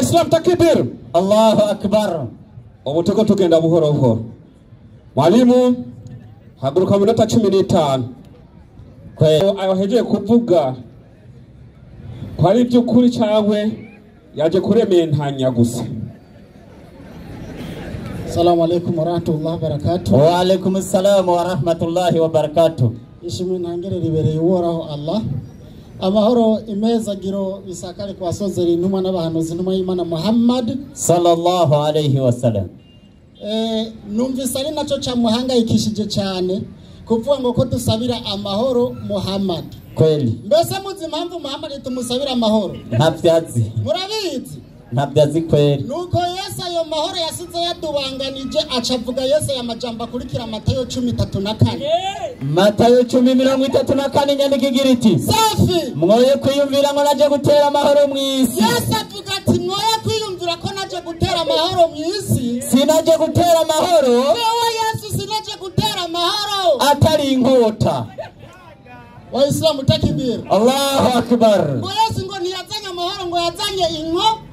Waislam takbir. Allahu akbar. Ubu turiko tugenda buhoro buhoro. Mwalimu haguruka mu minota 15. Ayo hejeje kuvuga ko ari iby'ukuri cangwe yaje kurementanya gusa. Assalamu alaikum warahmatullahi wabarakatuh. Wa alaikum assalam wa rahmatullahi wa barakatuh. Ishimwe ntangere ribereye uhoraho Allah. Amahoro imezagiro bisakare kwa sozeri intumwa n'abahanuzi intumwa y'Imana Muhammad sallallahu alayhi wasallam. Numvise ari naco camuhangayikishije cyane kuvuga ngo ko dusabira amahoro Muhammad. Kweli. Mbese muzi impamvu Muhammad tumusabira amahoro? Ntavyazi. Murabizi? Ntabyazi kweli. Nuko Yesu ayo mahoro yasize yadubanganije acavuga Yesu ya majambo akurikira Matayo 34. Matayo 10:34 inyandiko igira iti: Safi. Mwoye kwiyumvira ngo naje gutera amahoro mw'isi. Yesu avuga ati mwoye kwiyumvira ko naje gutera amahoro mw'isi. Sinaje gutera amahoro. Wewe Yesu sinaje gutera amahoro. Atari inkota. Waislamu takbir. Allahu akbar. Ngo Yesu ngo ntiyazanye amahoro ngo yazanye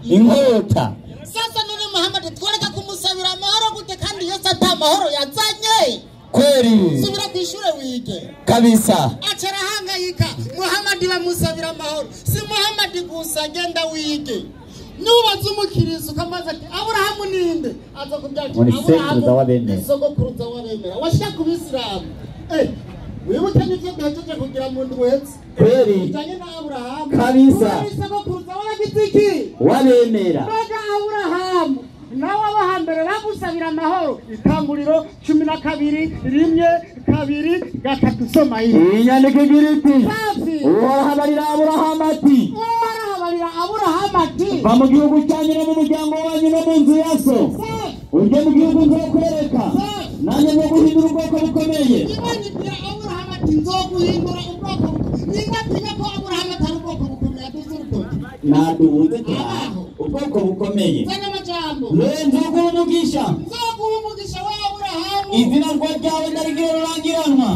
inkota. Sasa none Muhammad twereka kumusabira amahoro gute kandi Yesu ata amahoro yazanye? Kweli. Subira kwishure wige. Kabisa. Acara hangayika. Muhammad bamusabira amahoro. Si Muhammad gusa genda wige. Nubaza umukirisu kamaze ati Aburahamu ninde? Aza kubwira ati Aburahamu sogokuruza w'abemera. Washaka kubisilamu. Wibuke n'ivyo duhejeje kugira mu ndwi uhetse. Kweli. Bijanye na Aburahamu. Kabisa. Sogokuruza w'abagiziki. Wabemera. Mbega Aburahamu nawe abo hambere bagusabira amahoro. Itanguriro 12 1 2 3 soma iyi. Inyandiko igira iti: Safi. Uhoraho Aburahamu ati: Uhoraho Aburahamu ati: Va mu gihugu cyanyu no mu muryango wanyu no mu nzu ya so. Ujye mu gihugu nzokwereka. Nanjye nzoguhindura ubwoko bukomeye. Imana ibwira Aburahamu ati nzoguhindura ubwoko bukomeye. Ninda tinya ko Aburahamu atari ubwoko bukomeye aduze urutoki. Nadubuze cyane. Ubwoko bukomeye. Zana amajambo. Nzoguha umugisha. Nzoguha umugisha wa Aburahamu. Izina ryawe ndarigira rurangiranwa.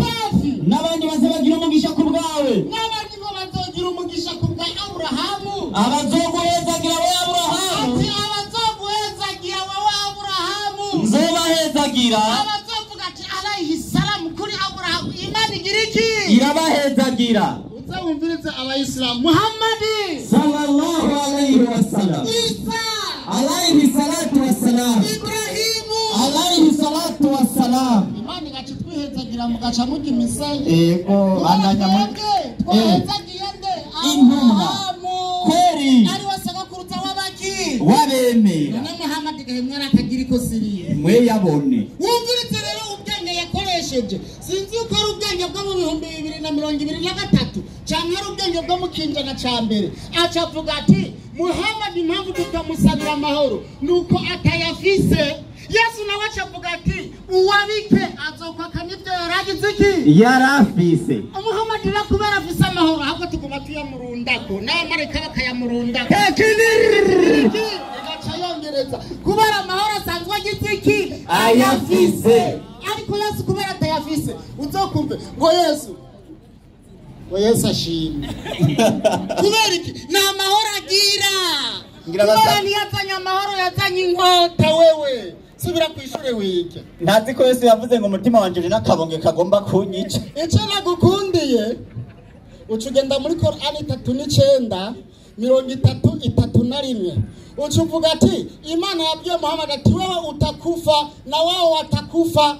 N'abandi bose bagira umugisha ku bwawe. N'abandi ngo bazogira umugisha ku bwa Aburahamu. Abazoguhezagira we Aburahamu. Ati abazoguhezagira wowe Aburahamu. Nzobahezagira. Abazovuga ati alayhi salam kuri Aburahamu. Imana igira iki? Irabahezagira. Uzawumvirize abayisilamu. Muhammadi sallallahu alayhi wasallam. Isa alayhi salatu wassalam. Ibrahimu alayhi salatu wassalam. Imana igaca itwihezagira mugaca murya imisenyi. Ego ananyamwebwe twahezagiye nde? Intumwa. Kweli. Ari we sogokuruza w'abaki? Wabemera. None Muhammad gahemwe arakagira ikosiriye. Mwe yabone. Wumvirize rero ubwenge yakoresheje. Sinzi uko ari ubwenge bwo mu 2023 canke ari ubwenge bwo mu kinjana ca mbere. Aca avuga ati Muhammad impamvu tutamusabira amahoro nuko atayafise. Yesu nawe aca avuga ati uwabike azokwaka n'ivyo yaragize iki? Yarafise. Muhammad rero kubera afise amahoro ahubwo tuguma tuyamurundako n'abamarayika bakayamurundako. Igaca yongereza kubera amahoro asanzwe agize iki? Ayafise. Ariko Yesu kubera atayafise uzokumve ngo Yesu ngo Yesu ashimwe. Kubera iki? Nta mahoro agira. Kubera ntiyazanye amahoro yazanye inkota wewe. Subira kwishure wige. Ntazi ko Yesu yavuze ngo umutima wanje uri n'akabonge kagomba kunyica. Ico nagukundiye uca ugenda muri Korani 39 30 31. Uca uvuga ati Imana yabwiye Muhammad ati wewe utakufa na wao watakufa.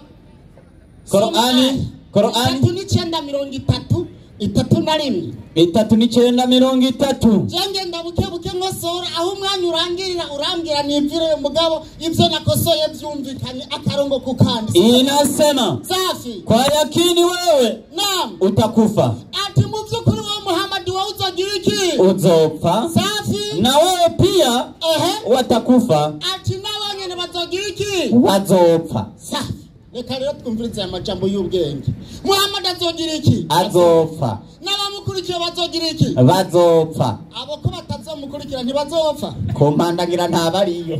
Korani 39 30 31. 39 30. Jenge ndabuke buke nkosora aho umwanya urangirira urambwira nivire mugabo ivyo nakosoye vyumvikanye akarongo kukandi. Inasema safi. Kwa yakini wewe naam utakufa. Ati mu byukuri wewe Muhammad wewe uzogira iki? Uzopfa. Safi. Na wewe pia watakufa. Ati nawe nyene bazogira iki? Bazopfa. Safi. Reka rero twumvirize amajambo y'ubwenge. Muhammad azogira iki? Azopfa. N'abamukurikiye bazogira iki? Bazopfa. Abo ko batazomukurikira ntibazopfa. Ku mpandagira ntabariyo.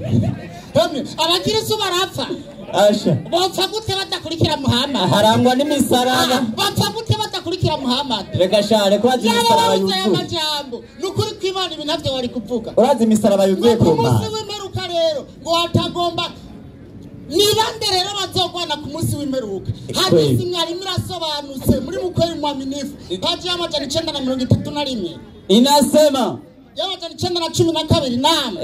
Hemwe abakirisu barapfa. Asha. Bopfa gute badakurikira Muhammad? Harangwa n'imisaraba. Bapfa gute badakurikira udakurikira Muhammad. Reka sha, reka urazi Yaba imisaraba wabuze aya yuzuye. majambo, ni ukuri kw'Imana ibi navyo wari kuvuga. Urazi imisaraba yuzuye Ngo ku ku munsi mana. w'imperuka rero ngo hatagomba ni bande rero bazogwana ku munsi w'imperuka? Hadisi mwarimu irasobanutse muri Mukweli Mwaminifu, paji y'931. Inasema Y'912 nama.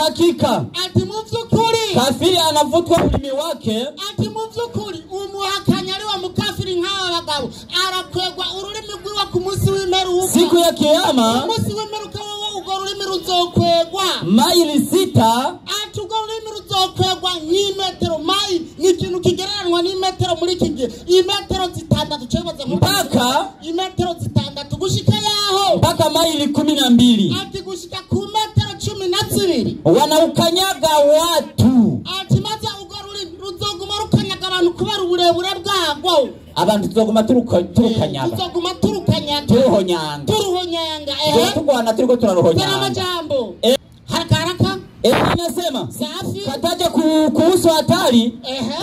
Hakika Ati mu vy'ukuri kafiri anavutwa ulimi wake. Ati mu vy'ukuri umuhakanyi ari wa mukafiri nk'aba bagabo arakwegwa ururimi rwiwe ku munsi w'imperuka. Siku ya kiyama Ku munsi w'imperuka wowe urwo rurimi ruzokwegwa maili 6. Ati urwo rurimi ruzokwegwa nk'imetero, mayili ni ikintu kigereranwa n'imetero muri iki gihe, imetero 6 cyobaza Mpaka imetero 6 gushika yaho mpaka maili 12. Ati gushika ku metero 12. Wanaukanyaga watu. Ati maze urwo rurimi ruzoguma rukanyaga abantu kubera uburebure bwarwo. Abantu tuzoguma turukanyaga. Tuzoguma turukanyaga. Turuhonyanga. Turuhonyanga. Tuzoba Ehe. tugwana turiko Tera turaruhonyanga. amajambo haraka haraka. Inasema Safi. kataja kuhusu hatari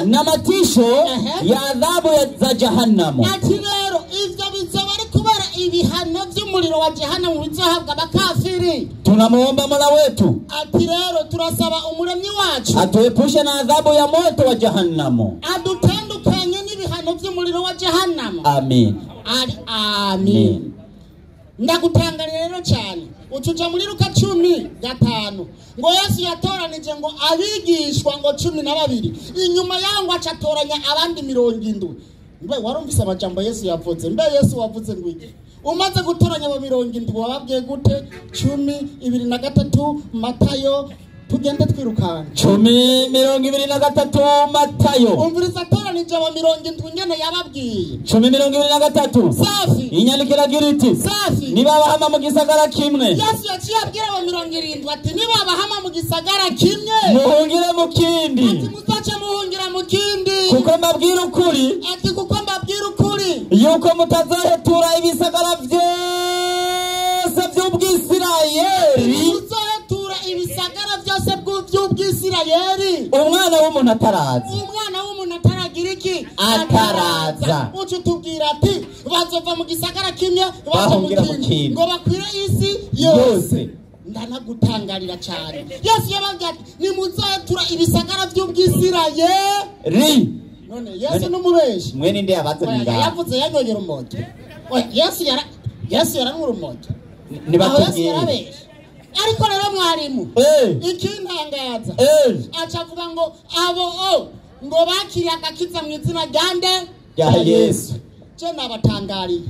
na matisho ya adhabu za jahannamu. Ati rero ivyo bizoba ari kubera ibihano vy'umuriro wa jehanamu bizohabwa abakafiri. Tunamuomba Mola wetu Ati rero turasaba umuremyi wacu atuepushe na adhabu ya moto wa jahannamu. adutandukanye n'ibihano vy'umuriro wa jehanamu. Amin. Ari amin. Ndagutangarira rero cyane ucuja muri Luka 10:5 ngo Yesu yatoranije ngo abigishwa ngo 12, inyuma yaho ngo acatoranya abandi 70. Mbe warumvise amajambo Yesu yavuze? Mbe Yesu wavuze ngo iki? Umaze gutoranya abo 70 wababwiye gute? 10:23 Matayo, tugende twirukanga. 10:23 Matayo. Umviriza, atoranije abo 70 ingene yababwiye. 10:23. Safi. Inyandiko iragira iti Safi. nibabahama mu gisagara kimwe Yesu yaciye abwira abo 70 ati nibabahama mu gisagara kimwe muhungire mu kindi, ati muzoce muhungira mu kindi, kuko mbabwira ukuri ati kuko mbabwira ukuri yuko mutazohetura ibisagara vyose vy'Ubwisirayeli muzohetura ibisagara byose by'Ubwisirayeli umwana w'umuntu ataraza. Umwana w'umuntu ataragira iki? Ataraza. Uca utubwira ati bazova mu gisagara kimwe baja mu Bahungira mu kindi kindi. ngo bakwire isi yose. Yose. Ndanagutangarira cyane, Yesu yababwiye ati nimuzohetura ibisagara by'Ubwisirayeli. None Yesu n'umubeshi? Mwene nde yabaze Oya, ngaha? yavuze yanyoye urumogi. Oya, Yesu yaranywa urumogi. Aho Yesu Nibatubwire. yarabeshe. Ariko rero mwarimu, ikintangaza aca avuga ngo abo o ngo bakiriye agakiza mu izina rya nde? Rya Yesu. Je nabatangariye,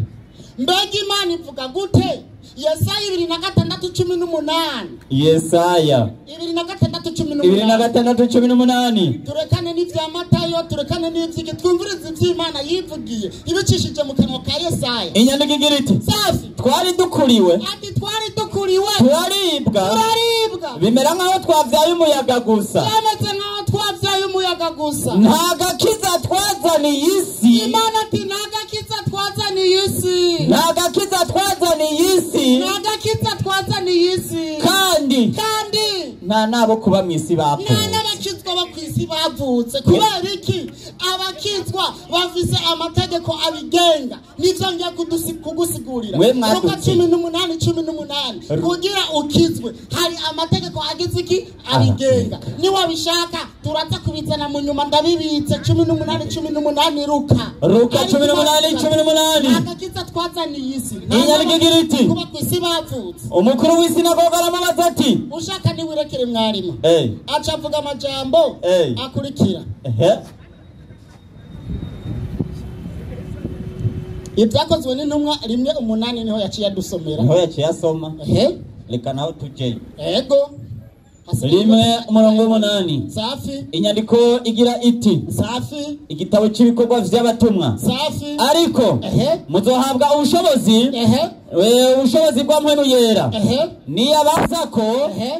mbega Imana ivuga gute? Yesaya 26:18. Yesaya 26:18. 26:18. Turekane n'ivya Matayo, turekane n'ivyiki, twumvirize ivy'Imana yivugiye ibicishije mu kanwa ka Yesaya. Inyandiko igira iti Safi. twari dukuriwe Ati twari dukuriwe turaribwa turaribwa bimera nk'aho twavyaye umuyaga gusa. Byameze nk'aho twavyaye umuyaga gusa. Nta gakiza twazaniye isi. Imana ati nta gakiza twazaniye isi. Nta gakiza twazaniye isi. Nta gakiza twazaniye isi. Kandi Kandi nta nabo kuba mu isi nta bapfuye. n'abakizwa bo ku isi bavutse. Kubera iki? Abakizwa bafise amategeko abigenga, nivyo ngiye kugusigurira. We mwadutse. Luka 18:18. Kugira ukizwe hari amategeko agize iki? Abigenga. Niwabishaka turaza kubizana mu nyuma, ndabibitse. 18:18 Luka. Luka Ariko 18:18. Agakiza twazaniye isi. Inyandiko igira iti kuba ku isi bavutse. Umukuru w'isinagoga aramubaza ati Ushaka niwirekere mwarimu. Aca avuga amajambo akurikira. Ibyakozwe n'intumwa 1:8 niho yaciye adusomera. Niho yaciye asoma. Ehe. Reka naho tujeyo. Ego. 1:8. Safi. Inyandiko igira iti Safi. igitabo cy'ibikorwa vy'abatumwa. Safi. Ariko Ehe. muzohabwa ubushobozi Ehe. Ubushobozi bwa Mpwemu Yera Ehe. niyabaza ko Ehe.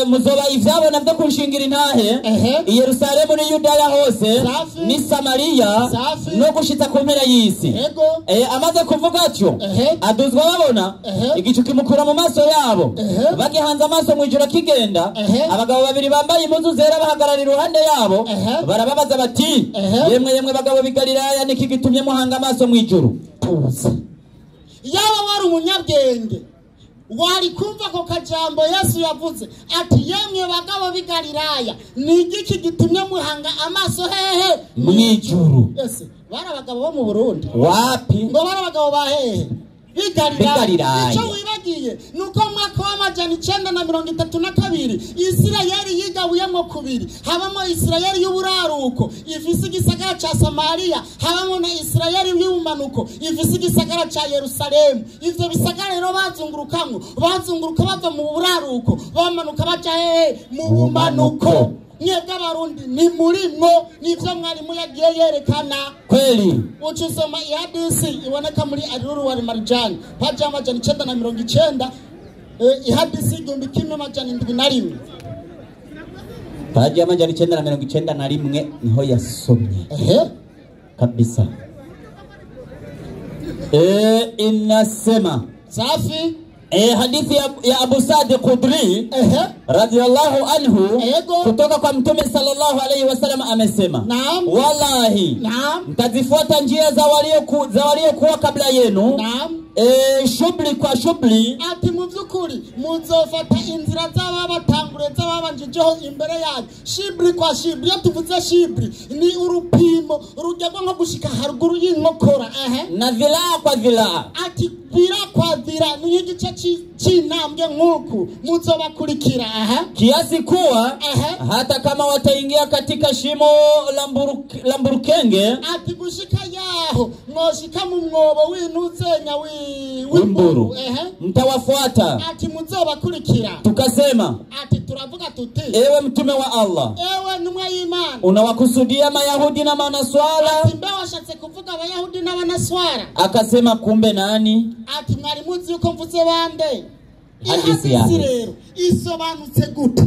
Muzoba ivyabona vyo kunshingira intahe Ehe. i Yerusalemu n'i Yudaya hose Safi. n'i Samariya Safi. no gushitsa ku mpera y'isi. Ego. Amaze kuvuga atyo Ehe. aduzwa babona Ehe. igicu kimukura mu maso yabo. Ehe. Bagihanze amaso mu ijoro akigenda, Ehe. abagabo babiri bambaye impuzu zera bahagarara iruhande yabo. Ehe. Barababaza bati Ehe. yemwe yemwe bagabo b'i Galilaya, niki gitumye muhanga amaso mu ijuru? Tuza. Yaba wari umunyabwenge wari kumva ko kajambo Yesu yavuze ati yemwe bagabo b'i Galilaya, ni igiki gitumye muhanga amaso hehe? Mwijuru. Ese bari abagabo bo mu Burundi? Wapi? Ngo bari abagabo ba hehe? B'i Galilaya. B'i Galilaya. Icyo wibagiye ni uko mu mwaka w'932 Isirayeli yigabuyemo kubiri, habamo Isirayeli y'uburaruko ifise igisagara ca Samariya, habamo na Isirayeli y'ubumanuko ifise igisagara ca Yerusalemu. Ivyo bisagara rero bazungurukamwo, bazunguruka bava mu buraruko bamanuka baja hehe? Mu bumanuko. Mwebwe Abarundi ni murimwo, nivyo mwarimu yagiye yerekana. Kweli. Uca usoma ihadisi iboneka muri Aruru wa Marjani, paji 990, ihadisi 1701. Paji 991 niho yasomye. Ehe. Kabisa. Inasema Safi. Hadithi ya Abu Sa'd Khudri Ehe. radhiyallahu anhu Ego. kutoka kwa Mtume sallallahu alayhi wasallam amesema, Naam. wallahi Naam. mtazifuata njia za waliokuwa kabla yenu. Naam. Shughuli kwa shughuli. Ati mu by'ukuri muzofata inzira z'ababatangure, z'ababanjijeho imbere yanyu, shibri kwa shibri. Iyo tuvuze shibri ni urupimo rugerwa nko gushika haruguru y'inkokora. Ehe. Na dhilaa kwa dhilaa. Ati dhira kwa dhira ni nk'igice c'intambwe nk'uku muzobakurikira. Ehe. Kiasi kuwa Ehe. hata kama wataingia katika shimo la mburukenge, Ati gushika yaho mwoshika mu mwobo w'intuzenya w'imburu, Ehe. mtawafuata. Ati muzobakurikira. Tukasema, Ati turavuga tuti, ewe Mtume wa Allah, ewe ntumwa y'Imana, unawakusudia Mayahudi na Manaswara? Ati mbe washatse kuvuga Abayahudi n'Abanaswara? Akasema, kumbe nani? Ati mwari muzi yuko mvuze bande? Hadisi Ihadisi yahe. rero isobanutse gute?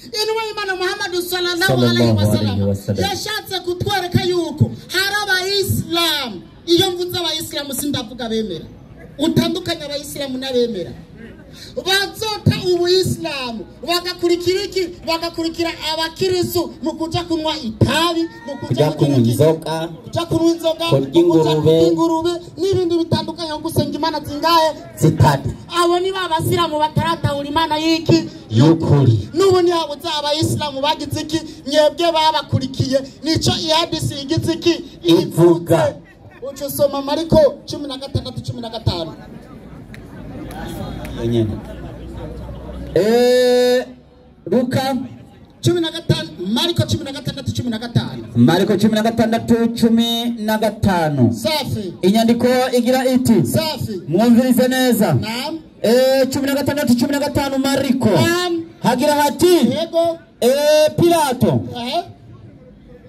Intumwa y'Imana Muhammadu sallallahu Sallallahu alaihi wasallam alaihi wasallam. yashatse kutwereka yuko hari Abayisilamu. Iyo mvuze Abayisilamu sindavuga bemera, utandukanye Abayisilamu n'abemera bazota ubuyisilamu bagakurikira iki? Bagakurikira abakirisu mu kuja kunywa itabi, mu kuja Kuja kunywa kugira iki? inzoga, Kuja kunywa inzoga, kurya mu kuja ingurube. kurya ingurube n'ibindi bitandukanye, nko gusenga imana zingahe? Zitatu. Abo ni ba basilamu bataratahura imana y'iki? Y'ukuri. N'ubu ntihabuze Abayisilamu bagize iki? Mwebwe babakurikiye, nico ihadisi igize iki? Ivuga. Uca usoma Mariko 16:15. Wenyene. Luka 15, Mariko 16:15. Mariko 16:15. Safi. Inyandiko igira iti, Safi. mwumvirize neza. Naam. 16:15 Mariko. Naam. Hagira hati, Yego. Pilato. Ehe.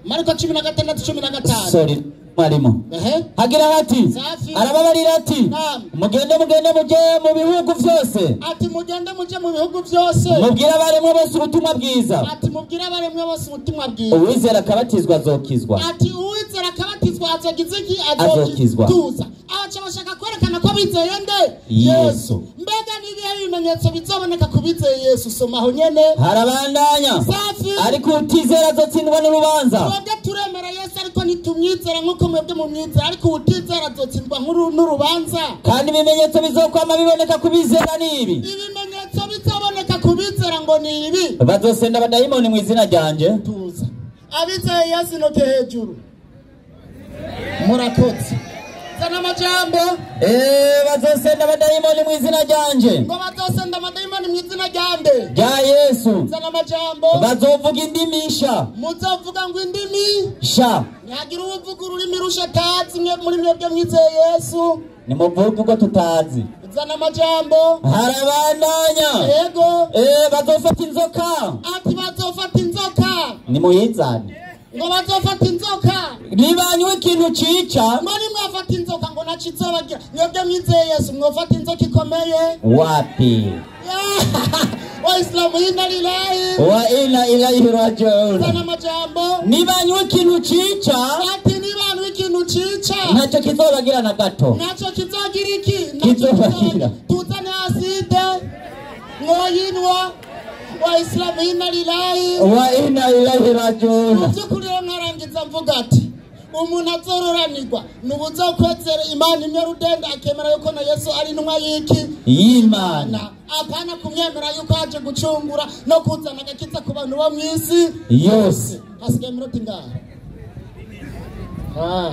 Mariko 16:15. Sorry, mwalimu. Ehe. Hagira hati, Safi. arababarira ati, Naam. mugende mugende muje mu bihugu vyose, Ati mugende muje mu bihugu byose, mubwire abaremwe bose ubutumwa bwiza. Ati mubwire abaremwe bose ubutumwa bwiza. Uwizera akabatizwa azokizwa. Ati uwizera akabatizwa azogize iki? Azokizwa. Tuza. Abaca bashaka kwerekana ko bizeye nde? Yesu. Mbega n'ibihe bimenyetso bizoboneka ku bizeye Yesu? Soma aho nyene. Harabandanya, Safi. ariko utizera azotsindwa n'urubanza. Twebwe turemera Yesu ariko ntitumwizera nk'uko mwebwe mumwizera, ariko uwutizera azotsindwa n'urubanza. Kandi ibimenyetso bizokwama biboneka ku bizera ni ibi: Ibimenyetso bizoboneka ku bizera ngo ni ibi: bazosenda abadayimoni mu izina ryanje. Tuza. Abizeye Yesu, intoke hejuru. Murakoze. Zana amajambo. Bazosenda abadayimoni mu izina ryanje, Ngo bazosenda amadayimoni mu izina ryande? Rya Yesu. Zana amajambo. Bazovuga indimi nsha. Muzovuga ngo indimi Sha. Ntihagira uwuvuga ururimi rusha atazi mwe muri mwebwe mwizeye Yesu. Nimuvuge ubwo tutazi. Zana amajambo. Harabandanya. Yego. Bazofata inzoka. Ati bazofata inzoka. Nimuyizane. Ngo bazofata inzoka. Nibanywa ikintu cica. Ngo nimwafata inzoka ngo naco izobagira. Mwebwe mwizeye Yesu mwofata inzoka ikomeye? Wapi. Waislamu, inna lillahi wa inna ilaihi rajiun. Zana amajambo. Nibanywa ikintu cica, Ati nibanywa ikintu cica, ntacyo kizobagira na gato. Naco kizogira iki? Naco Kizobagira. Tuzane aside mwoyinwa. Waislamu, inna lillahi wa inna ilaihi rajiun. Mu by'ukuri rero nkarangiza mvuga ati Umuntu azororanirwa ni ubuzokwezera Imana imwe rudende, akemera yuko na Yesu ari intumwa y'iki? Y'Imana. Apana kumwemera yuko yaje gucungura no kuzana agakiza ku bantu bo mu isi yose. Hasigaye iminota ingahe? Ah,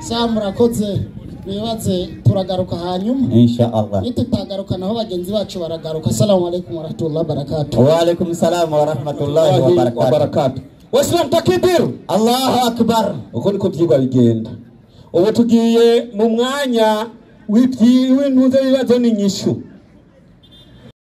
sa murakoze. Bibaze turagaruka hanyuma. Insha Allah. Nitutagaruka naho bagenzi bacu baragaruka. Assalamu alaikum warahmatullahi wabarakatuh. Wa alaikum salam wa rahmatullahi wa barakatuh. Wabarakatuh. Waislamu takbir! Allahu akbar. Uko niko vyigwa bigenda. Ubu tugiye mu mwanya w'intuze, ibibazo n'inyishu.